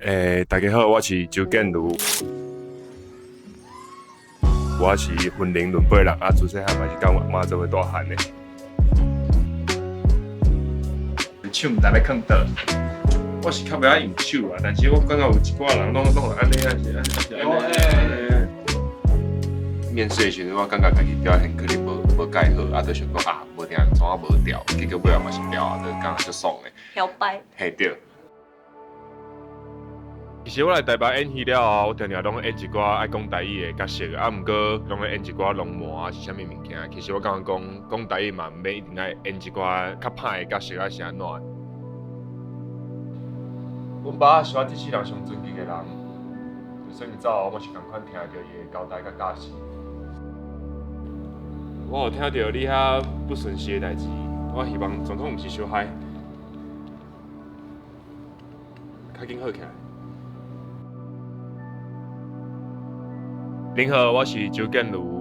欸，大家好，我是周建儒，我是雲林崙背人，啊，自細漢嘛是佮阮阿嬤做伙大漢的。手毋知欲囥佗。我是較袂曉用手啊，但是我感覺有一寡人攏攏按呢，啊是按是按呢。面試的時陣，我感覺家己表現可能無無蓋好，啊，就想講啊，無定創啊無調，結果尾仔嘛是調啊，就感覺足爽的。搖擺。嘿對。其實我來台北演戲了後，我定定攏演一寡愛講台語的角色，啊，毋過攏咧演一寡浪漫啊，是啥物物件。其實我感覺講講台語嘛，毋免一定愛演一寡較歹的角色啊，是按怎。阮爸是我這世人上尊敬的人，就算伊走，我嘛是仝款聽著伊的交代佮教示。我有聽著你遐不順時的代誌，我希望狀況毋是傷害，較緊好起來。您好，我是周建儒。